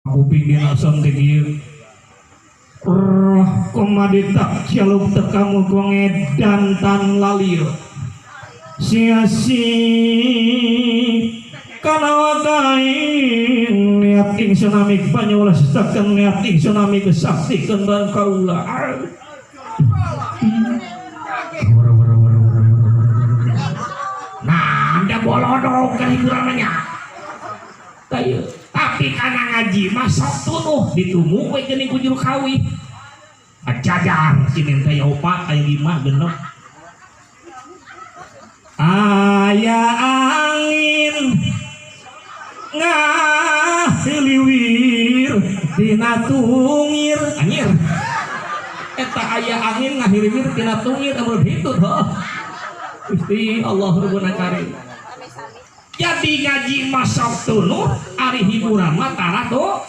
Kuping dina som teh kieu. Roh komaditak jaluk tekamu kongedan tan lalio. Sia-si kana wakain niat ingsun amik banyu ulah setaken niat ingsun amik saktikeun ban kaula. Wara, wara, wara, wara, wara, wara. Nah, anda bolodok kan hiburan nya. Tayo. Tapi kana ngaji masuk tunuh ditumu we geuning ku juru kawih. Ajajar si teh opat aya lima genep. Aya angin ngahiliwir tina tungir, anjir. Eta aya angin ngahiliwir tina tungir amun hitut heuh. Gusti Allah Rabbuna Karim. Jadi ngaji masuk tunuh ari hiburan mah tara tuh.